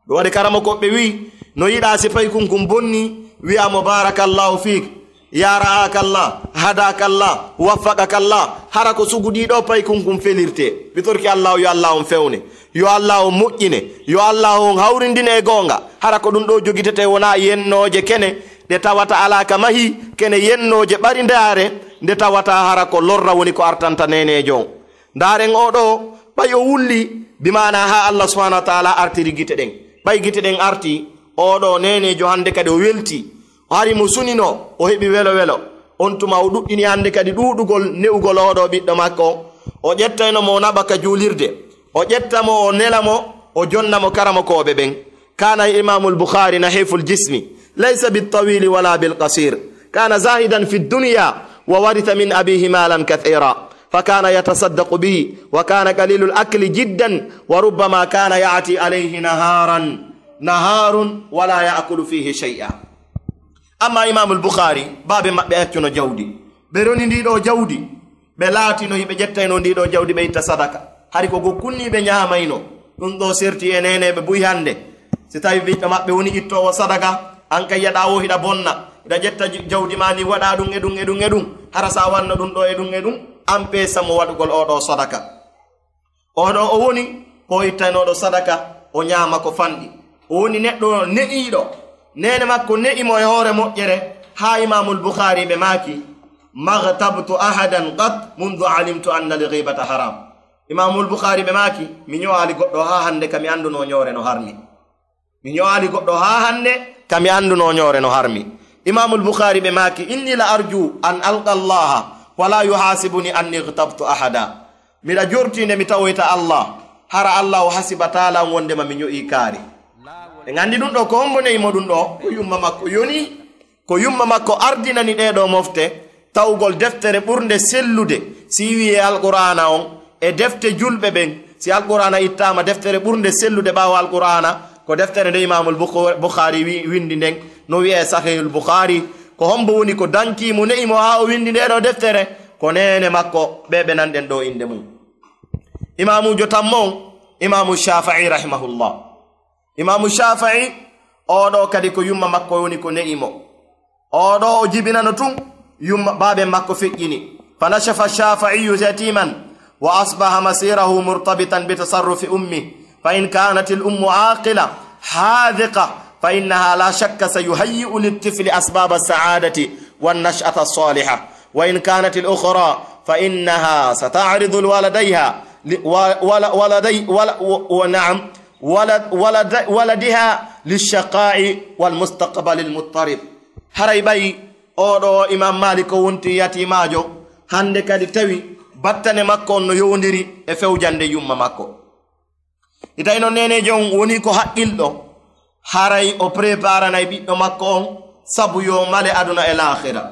Ɗum waɗi karamokooɓe wi'i, no yiɗaa si paykun kun bonnii, wi'a mo, "Baarakallahu fiik, yaa ra'aakallah, hadaakallah, waffaqakallah." Hara ko sugu ɗii ɗoo paykun kun felirtee. Mi torki Allaahu, yo Allaahu on fewne, yo Allaahu on moƴƴine, yo Allaahu on hawrindine e goonga. Hara ko ɗum ɗoo jogitetee wonaa yennooje kene ɗe tawata alaa ka mahii, kene yennooje ɓarindaare nde tawata hara ko lorra woni ko artanta neeneejo on. Ndaaren oo ɗoo, ɓay o wulli, bi maanaa haa Allah subhaanahu wa ta'aalaa artiri gite ɗen. Ɓay gite ɗen artii, oo ɗoo neeneejo hannde kadi o weltii. O hari mo suninoo, o heɓi welo welo. On tuma o ɗuɗɗini hannde kadi ɗuuɗugol ne'ugol oo ɗoo ɓiɗɗo makko. O ƴettayno mo o naɓa ka juulirde. O ƴetta mo, o nela mo, o jonna mo karamokooɓe ɓen. كان الإمام البخاري نحيف الجسم، ليس بالطويل ولا بالقصير. كان زاهدا في الدنيا، وورث من أبيه مالا كثيرا، فكان يتصدق به، وكان قليل الأكل جدا، وربما كان يأتي عليه نهارا، نهار ولا يأكل فيه شيئا. Amma Imaamul Bukhaari, baabe maɓɓe accuno jawdi. Ɓe roni ndii ɗoo jawdi. Ɓe laatino hiɓe ƴettayno ndii ɗoo jawdi ɓe itta sadaka. Hari ko gokkunni ɓe ñaamayno. Ɗum ɗoo serti e neeneeɓe buy hannde. Si tawi ɓiɗɗo maɓɓe woni ittoowo sadaka, an kay yaɗa wo hiɗa bonna. Hiɗa ƴetta j-, jawdi maa ni waɗa ɗum e ɗum e ɗum e ɗum. Hara sa wanno ɗum ɗoo e ɗum e ɗum, an peesa mo waɗugol oo ɗoo sadaka. Oo ɗoo o woni ko o ittanooɗo sadaka, o ñaama ko fanɗi. O woni neɗɗo ne'iiɗo. Neene makko ne'i mo e hoore moƴƴere, haa Imaamul Bukhaari ɓe maaki, "ما اغتبت أحدا قط منذ علمت أن الغيبة حرام." Imaamul Bukhaari ɓe maaki, "Mi ño'aali goɗɗo haa hannde ka mi anndunoo ñoore no harmi." Mi ño'aali goɗɗo haa hannde, ka mi anndunoo ñoore no harmi. Imaamul Bukhaari ɓe maaki, "إني لأرجو أن ألقى الله ولا يحاسبني أني اغتبت أحدا." Miɗa jortii nde mi tawoyta Allah, Hara Allaahu hasibataa lan wonndema mi ɲo'ii kaari? En anndi ɗun ɗoo, ko hombo ne'i mo ɗun ɗoo? Ko yumma makko. Yoni ko yumma makko ardinani ɗee ɗoo mofte, tawgol deftere ɓurnde sellude, si wi'ee Alqur'aana on, e defte julɓe ɓen, si Alqur'aana ittaama, deftere ɓurnde sellude ɓaawo Alqur'aana, ko deftere nde Imaamul Bukh-, Bukhaari wi-, winndi nden, no wi'ee Sahihul Bukhaari. Ko hombo woni ko dankii mo, ne'i mo haa o winndi ndee ɗoo deftere? Ko neene makko, ɓee ɓe nanɗen ɗoo innde mun. Imaamuujo tammo on, Imaamu Shaafi'i rahimahullah. Imaamu Shaafi'i, oo ɗoo kadi ko yumma makko woni ko ne'i mo. Oo ɗoo o jibinano tun, yumma, baaben makko feƴƴini. فنشف الشافعي يتيما وأصبح مصيره مرتبطا بتصرف أمه، فإن كانت الأم عاقلة حاذقة فإنها لا شك سيهيئ للطفل أسباب السعادة والنشأة الصالحة، وإن كانت الأخرى فإنها ستعرض لولديها ل-، و-، ول-، ولدي-، ول-، و-، و-، نعم، ولد-، ولد-، ولدها للشقاء والمستقبل المضطرب. Haray ɓay oo ɗoo Imaam Maalik o wonti yatiimaajo, hannde kadi tawi battane makko on no yowondiri e fewjannde yumma makko. Itay non neeneejo on woni ko haqqilɗo, haray o préparanay ɓiɗɗo makko on sabu yo male aduna e laakhira.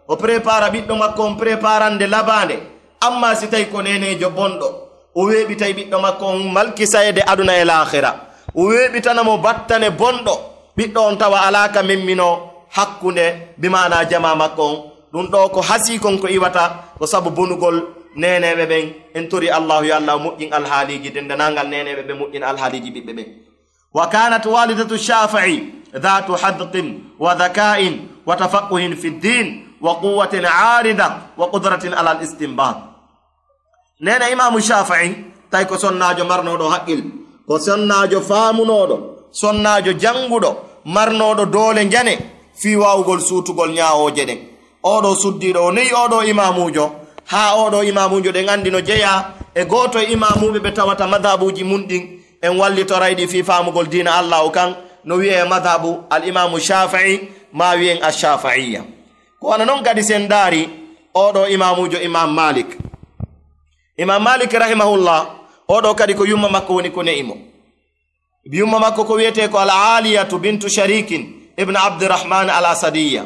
O prépara ɓiɗɗo makko on préparande labaande. Amma si tawi ko neeneejo bonɗo, o weeɓitay ɓiɗɗo makko on malkisayde aduna e laakhira, o weeɓitana mo battane bonɗo, ɓiɗɗo on tawa alaa ka memminoo hakkunde, bi maanaa jamaa makko on. Ɗun ɗoo ko hasii kon ko iwata ko sabu bonugol neeneeɓe ɓen. En torii Allaahu yo Allaahu moƴƴin alhaaliiji denndaangal neeneeɓe ɓe, moƴƴina alhaaliiji ɓiɓɓe ɓen. وكانت والدة الشافعي ذات حذق وذكاء وتفقه في الدين وقوة عارضة وقدرة على الاستنباط. Neene Imaamu Shaafi'i, tawi ko sonnaajo marnooɗo haqqil, ko sonnaajo faamunooɗo, sonnaajo jannguɗo, marnooɗo doole njane fii waawugol suutugol ɲaawooje ɗen. Oo ɗoo suddiiɗo, o ne'i oo ɗoo imaamuujo, haa oo ɗoo imaamuujo ɗen anndi no jeyaa e gooto e imaamuuɓe ɓe tawata madhabuuji mun ɗin, en wallitorayɗi fii faamugol diina Allaahu kan, no wi'ee madhabu al Imaamu Shaafi'i, maa wi'en Ash-Shaafi'iyya. Ko wano non kadi si en ndaari oo ɗoo imaamuujo Imaam Maalik. Imaam Maalik rahimahullah, oo ɗoo kadi ko yumma makko woni ko ne'i mo. Yumma makko ko wi'etee ko Al-Aaliyatu bintu Shariikin ibn Abdirrahmaan Al-Asadiyya.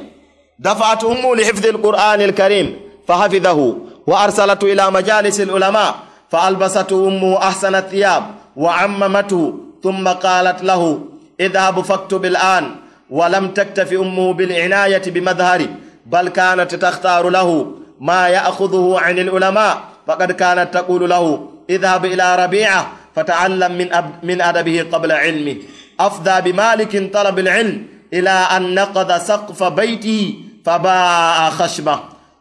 دفعت أمه لحفظ القرآن الكريم فحفظه، وأرسلته إلى مجالس العلماء، فألبسته أمه أحسن الثياب وعممته، ثم قالت له: اذهب فاكتب الآن، ولم تكتف أمه بالعناية بمظهره، بل كانت تختار له ما يأخذه عن العلماء، فقد كانت تقول له: اذهب إلى ربيعة فتعلم من أب-، من أدبه قبل علمه. أفضى بمالك طلب العلم إلى أن نقض سقف بيته فباع خشبه.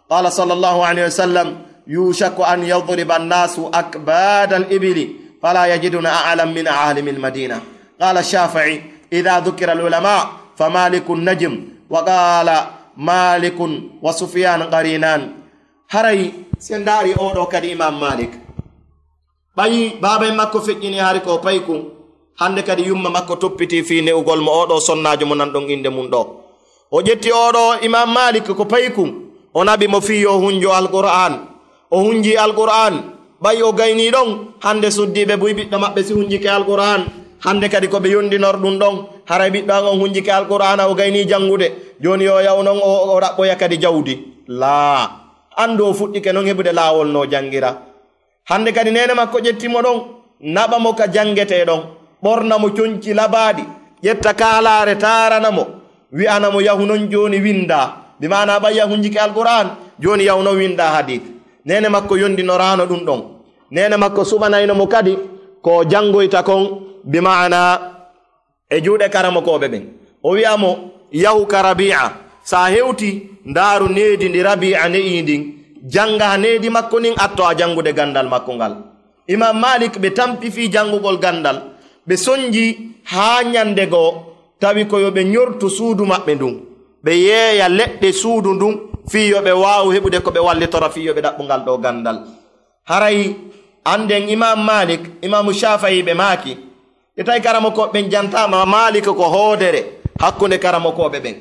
قال صلى الله عليه وسلم: يوشك أن يضرب الناس أكباد الإبل فلا يجدون أعلم من عالم المدينة. قال الشافعي: إذا ذكر العلماء فمالك نجم، وقال مالك وسفيان قرينان. Haray si en ndaari oo ɗoo kadi Imaam Maalik, ɓay baaba en makko feƴƴini hari ko paykun, hannde kadi yumma makko toppitii fii ne'ugol mo oo ɗoo sonnaajo mo nanɗon innde mun ɗoo. O ƴetti oo ɗoo Imaam Maalik ko paykun, o naɓi mo fii yo hunjo Alqur'aan. O hunjii Alqur'aan, ɓay o gaynii ɗon, hannde suddiiɓe buy ɓiɗɗo maɓɓe si hunjike Alqur'aan, hannde kadi ko ɓe yonndinor ɗun ɗon, haray ɓiɗɗo an on hunjike Alqur'aana, o gaynii janngude, jooni yo yahu non o, o ɗaɓɓoya kadi jawdi. Laa, anndu o fuɗɗike non heɓude laawol no janngira. Hannde kadi neene makko ƴetti mo ɗon, naɓa mo ka janngetee ɗon, ɓorna mo conci labaaɗi, ƴetta kaalaare taarana mo, wi'ana mo yahu non jooni winndaa. Bi maanaa ɓay a hunjike Alqur'aan, jooni yahu non winndaa hadiis. Neene makko yonndinoraano ɗun ɗon. Neene makko suɓanayno mo kadi ko janngoyta kon, bi maanaa e juuɗe karamokooɓe ɓen. O wi'a mo, yahu ka Rabii'a. Si a hewtii, ndaaru needi ndi Rabii'a ne'ii ndin. Jannga needi makko ndin, attoɗaa janngude ganndal makko ngal. Imaam Maalik ɓe tampi fii janngugol ganndal, ɓe sonnji haa ɲannde goo, tawi ko yo ɓe ɲortu suudu maɓɓe ndun. Ɓe yeeya leɗɗe suudu ndun fii yo ɓe waawu heɓude ko ɓe wallitora fii yo ɓe ɗaɓɓu ngal ɗoo ganndal. Haray annden Imaam Maalik, Imaamu Shaafi'i ɓe maaki, ɓe tawi karamokooɓe ɓen jantaama Maalik ko hoodere hakkunde karamokooɓe ɓen.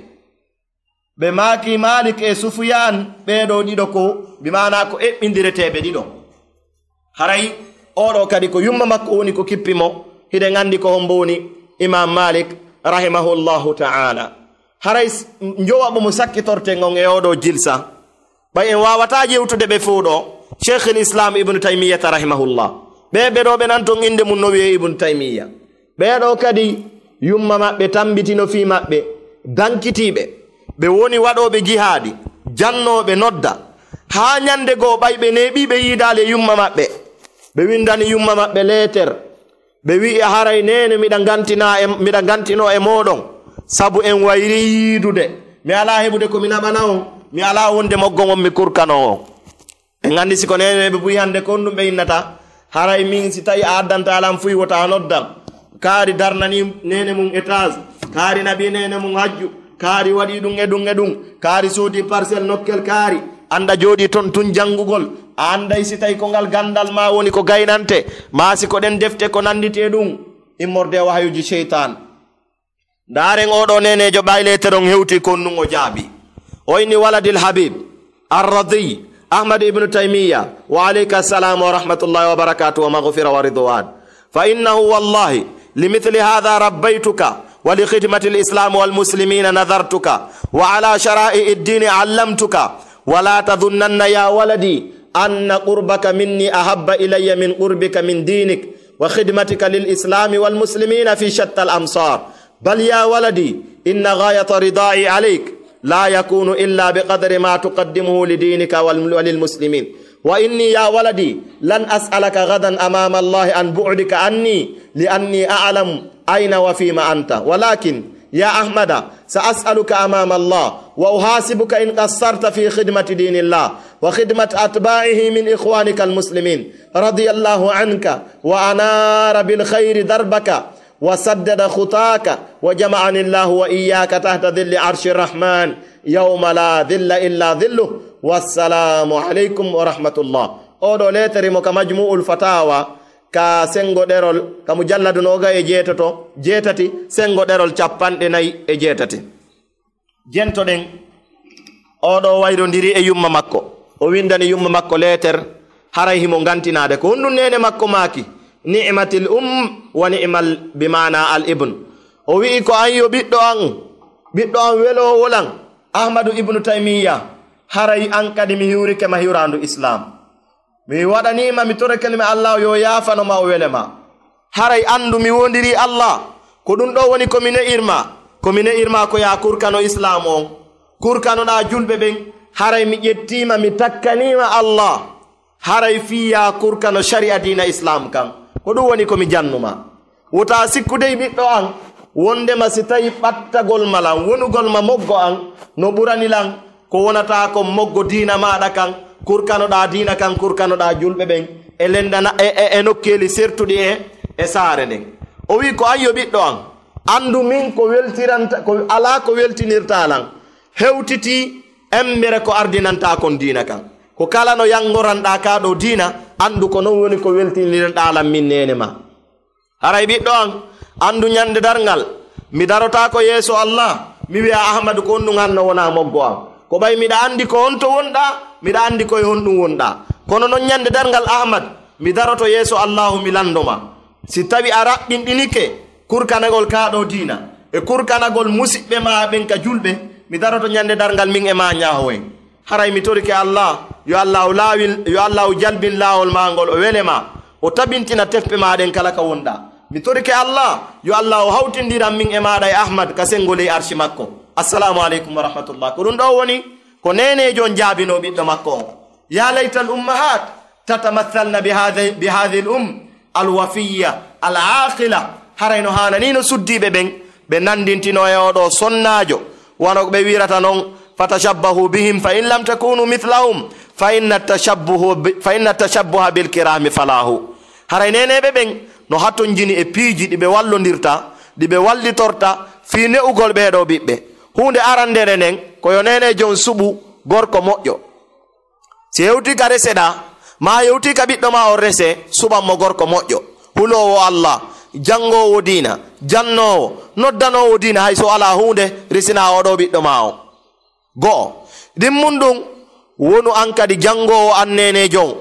Ɓe maaki Maalik e Sufyaan, ɓee ɗoo ɗiɗo ko, bi maanaa ko eɓɓindireteeɓe ɗiɗo. Haray Oɗo kadi ko yumma makko woni ko kippi mo. Hiɗen anndi ko hombo woni Imam Malik rahimahullahu ta'ala. Haray s-, njowaɓo mo sakkitorten on e oɗo jilsa. Ɓay en waawataa yewtude ɓe fow ɗo, Sheikhul Islam Ibn Taymiyyata rahimahullah. Ɓe, ɓe ɗo ɓe nan ton innde mum no wi'ee Ibn Taymiyya. Ɓee ɗo kadi yumma maɓɓe tambitino fii maɓɓe, dankitiiɓe. Ɓe woni waɗooɓe jihaadi, jannooɓe nodda. Haa ñande goo ɓay ɓe neeɓii ɓe yiidaali e yumma maɓɓe. Ɓe winndani yumma maɓɓe leeter. Ɓe wi'i, "Haray neene, miɗa ngantinaa e, miɗa ngantinoo e mooɗon, sabu en wayrii yiidude. Mi alaa heɓude ko mi naɓana on, mi alaa wonde moggo mon mi kurkanoo on." En anndi si ko neene ɓe buy hannde, ko honɗum ɓe innata? Haray min, si tawi a addantaa lan fuy, wota a noddan. Kaari darnanii neene mum étage, kaari naɓii neene mum hajju, kaari waɗii ɗum e ɗum e ɗum, kaari soodii parcelle nokkel kaari, annda jooɗii ton tun janngugol, a annday si tawi ko ngal ganndal maa woni ko gaynante, maa si ko ɗen defte ko nannditi e ɗum, immorde e wahayuuji seytaan. Ndaaren oo ɗoo neeneejo ɓay leeter on hewtii ko honɗum o jaabii. O inni: "Waladil Habib, Ar-Radiy, Ahmad ibn Taymiyya, wa alayka salam wa rahmatullahi wa barakatuh wa maghfira wa ridwan. Fa innahu wallahi, li mithli hadha rabbaytuka, wa li khidmati al-Islam wal muslimina nadhartuka, wa ala shara'i ad-din allamtuka, wa la tadhunanna ya waladi anna qurbaka minni ahabba ilayya min qurbika min dinik, wa khidmatika lil Islam wal muslimina fi shatta al-amsar. Bal ya waladi, inna ghayata ridai alayk la yakunu illa bi qadri ma tuqaddimuhu li dinika wal, wa lil muslimin. Wa inni ya waladi, lan as'alaka ghadan amama Allah an bu'dika anni, li anni a'lamu ayna wa fima anta. Walakin, ya Ahmada, sa as'aluka amama Allah, wa uhasibuka in qassarta fi khidmati dinillah, wa khidmati atba'ihi min ikhwanika al muslimin. Radiyallahu anka, wa anara bil khayri darbaka, wa saddada khutaka, wa jama'ani Allahu wa iyyaka tahta dhilli arshi rahman, yawma la dhilla illa dhilluh. Wassalamu alaykum wa rahmatullah. Oo ɗoo leeter himo ka Majmu'ul Fatawa, ka senngo ɗerol, ka mujalladu noogay e jeetato, jeetati, senngo ɗerol cappanɗe nayi e jeetati. Jentoɗen, oo ɗoo wayrondirii e yumma makko. O winndani yumma makko leeter, haray himo ngantinaade. Ko honɗum neene makko maaki? "Ni'matil um wa ni'mal" bi maana al ibn. O wi'i, "Ko an yo ɓiɗɗo an, ɓiɗɗo an weloowo lan, Ahmadu ibnu Taymiyya, haray an kadi mi hiwrike ma hiwraandu Islaam. Mi waɗanii ma, mi torake ma Allah yo yaafano ma, o wele ma. Haray anndu mi wondirii Allah, ko ɗum ɗoo woni ko mi ne'ir ma, ko mi ne'ir ma ko yaa kurkano Islaam on, kurkanoɗaa julɓe ɓen, haray mi ƴettii ma, mi takkanii ma Allah, haray fii yaa kurkano shari'a diina Islaam kan, ko ɗum woni ko mi jannu ma. Wota sikku dey ɓiɗɗo an, wondema si tawi ɓattagol ma lan, wonugol ma moggo an, no ɓurani lan ko wonata kon moggo diina maaɗa kan, kurkanoɗaa diina kan, kurkanoɗaa julɓe ɓen, e lendana, e, e, e nokkeeli sertuɗi e, e saare nden." O wi'i, "Ko an yo ɓiɗɗo an, anndu min ko weltiranta, ko alaa ko weltinirta lan, hewtiti embere ko ardinanta kon diina kan. Ko kala no yanngoranɗaa kaa ɗoo diina, anndu ko non woni ko weltinirɗaa lan min neene ma. Haray ɓiɗɗo an, anndu ñande darngal, mi darotaako yeeso Allah, mi wi'a, 'Ahmadu, ko honɗum hanno wonaa moggo am?' Ko ɓay miɗa anndi ko honto wonɗaa, miɗa anndi ko e honɗum wonɗaa. Kono non ñande darngal, Ahmad, mi daroto yeeso Allaahu, mi lanndo ma. Si tawi a raɓɓinɗinike kurkanagol kaa ɗoo diina, e kurkanagol musiɓɓe maa ɓen ka julɓe, mi daroto ñande darngal min e maa ñaawoyen. Haray mi torike Allah, yo Allah o laawil, yo Allah o jalbin laawol maa ngol, o wele ma, o tabintina tefpe maa ɗen kala ka wonɗaa. Mi torike Allah, yo Allah o hawtindiran min e maaɗa e Ahmad ka senngo ley arshi makko." Assalamu aleykum wa rahmatullah. Ko ɗum ɗoo woni ko neeneejo on jaabinoo ɓiɗɗo makko on. Ya laytal ummahat tatamathalna bi hadhi, bi hadhihi al um al wafiyya al aqila. Haray no haananii no suddiiɓe ɓen ɓe nanndintinoo e oo ɗoo sonnaajo, wano ko ɓe wi'irata non, "Fatashabbahu bihim fa in lam takunu mithlahum, fa inna tashabbuhu bi, fa inna tashabbuha bil kirami falahu." Haray neeneeɓe ɓen no hatonjini e piiji ɗi ɓe wallondirta, ɗi ɓe wallitorta fii ne'ugol ɓee ɗoo ɓiɓɓe. Huunde arandere nden ko yo neeneejo on suɓu gorko moƴƴo. Si hewtii ka reseɗaa, maa hewtii ka ɓiɗɗo maa on resee, suɓan mo gorko moƴƴo, huloowo Allah, janngoowo diina, jannoowo, noddanoowo diina, hay so alaa huunde, resinaa oo ɗoo ɓiɗɗo maa on. Go'o, ɗimmun ɗum, wonu an kadi janngoowo an neeneejo on,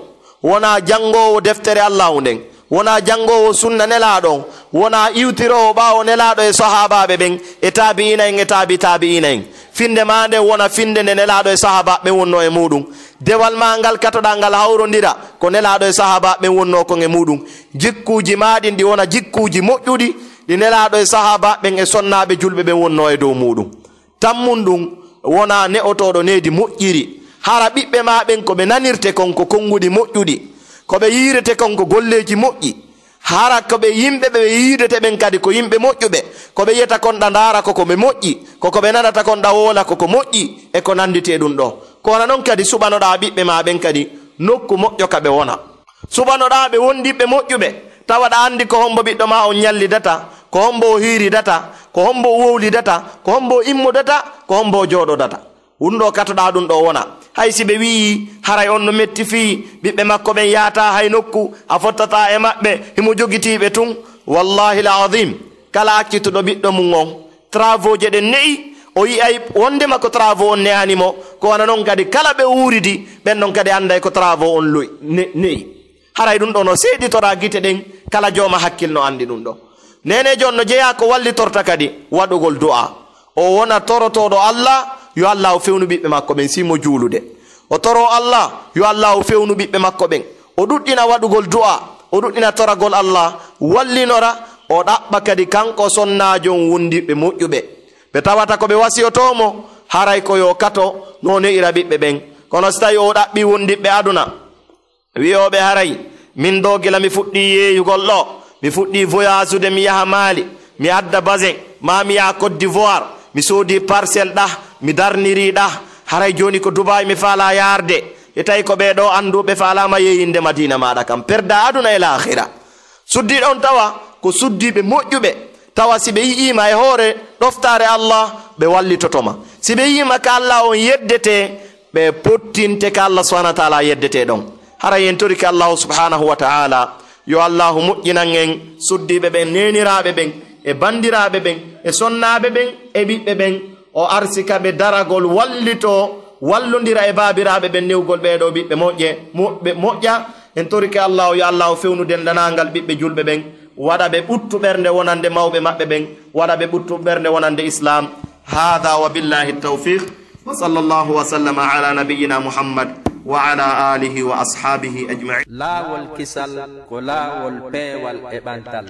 Wonaa janngoowo deftere Allaahu nden, wonaa janngoowo sunna Nelaaɗo on, wonaa iwtiroowo ɓaawo Nelaaɗo e sahaabaaɓe ɓen, e taabi'iina en, e taabi taabi'iina en. Finnde maa nden wona finnde nde Nelaaɗo e sahaabaaɓe ɓen wonnoo e muuɗum. Dewal maa ngal katoɗaa ngal hawrondira ko Nelaaɗo e sahaabaaɓe ɓen wonnoo kon e muuɗum. Jikkuuji maa ɗin ɗi wona jikkuuji moƴƴuɗi, ɗi Nelaaɗo e sahaabaaɓe ɓen e sonnaaɓe julɓe ɓen wonnoo e dow muuɗum. Tammun ɗum, wonaa ne'otooɗo needi moƴƴiri. Hara ɓiɓɓe maa ɓen ko ɓe nanirte kon ko konnguɗi moƴƴuɗi, ko ɓe yiirete kon ko golleeji moƴƴi. Hara ko ɓe yimɓe ɓe yiidete ɓen kadi ko yimɓe moƴƴuɓe, ko ɓe yiyata kon ɗa ndaara ko ko ɓe moƴƴi, ko ko ɓe nanata kon ɗa woola ko ko moƴƴi, e ko nannditi e ɗum ɗoo. Ko wona non kadi suɓanoɗaa ɓiɓɓe maa ɓen kadi nokku moƴƴo ka ɓe wona. Suɓanoɗaa ɓe wondiɓɓe moƴƴuɓe, tawa ɗa anndi ko hombo ɓiɗɗo maa on ñallidata, ko hombo o hiiridata, ko hombo o wowlidata, ko hombo o immodata, ko hombo o jooɗodata. Ɗum ɗoo katoɗaa ɗum ɗoo wona. Hay si ɓe wi'i haray on no metti fii ɓiɓɓe makko ɓen yaata hay nokku, a fottataa e maɓɓe, himo jogitii ɓe tun. Wallaahi l-aziim, kala accituɗo ɓiɗɗo mum on, travaux je ɗen ne'i, o yi'ay wondema ko travaux on ne'ani mo, ko wona non kadi kala ɓe wuuridi, ɓen ɗon kadi annday ko travaux on lo'i-, ne-, ne'i. Haray ɗum ɗoo no seeditoraa gite ɗen, kala jooma hakkil no anndi ɗum ɗoo. Neeneejo on no jeyaa ko wallitorta kadi waɗugol du'aa. O wona torotooɗo Allah, yo Allah o fewnu ɓiɓɓe makko ɓen, si mo juulude. O toroo Allah, yo Allah o fewnu ɓiɓɓe makko ɓen. O ɗuɗɗina waɗugol du'aa, o ɗuɗɗina toragol Allah, wallinora, o ɗaɓɓa kadi kanko sonnaajo on wondiɓɓe moƴƴuɓe. Ɓe tawata ko ɓe wasiyotoo mo, haray ko yo kato no ne'ira ɓiɓɓe ɓen. Kono si tawi o ɗaɓɓii wondiɓɓe aduna, wi'ooɓe haray, min ɗoo gila mi fuɗɗii yeeyugol ɗoo, mi fuɗɗii voyage-ude mi yaha Mali, mi adda basin, maa mi yaha Côte d'Ivoire, mi soodii parcelle ɗah, mi darnirii ɗah, haray jooni ko Dubaay mi faalaa yaarde. E tawi ko ɓee ɗoo annduɓe faalaama yeeyinde Madiina maaɗa kan, perdaa aduna e laakhira. Suddiiɗo on tawa ko suddiiɓe moƴƴuɓe, tawa si ɓe yi'iima e hoore ɗoftaare Allah, ɓe wallitoto ma. Si ɓe yi'iima ka Allah on yeddetee, ɓe pottinte ka Allah subhanahu wa ta'ala yeddetee ɗon. Haray en torike Allahu subhanahu wa ta'ala, yo Allahu moƴƴinan en suddiiɓe ɓen, neeniraaɓe ɓen, e banndiraaɓe ɓen, e sonnaaɓe ɓen, e ɓiɓɓe ɓen, o arsika ɓe daragol wallitoo, wallondira e baabiraaɓe ɓen newgol ɓee ɗoo ɓiɓɓe moƴƴe, moƴɓe, moƴƴa. En torike Allahu, yo Allahu fewnu denndaangal ɓiɓɓe julɓe ɓen, waɗa ɓe ɓuttu ɓernde wonande mawɓe maɓɓe ɓen, waɗa ɓe ɓuttu ɓernde wonande Islaam. Haadaa wa billaahi tawfiiq. Wa sallallaahu wa sallama alaa nabiyyinaa Muhammad wa alaa aalihi wa ashaabihi ajma'iin. Laawol kisal ko laawol peewal e ɓantal.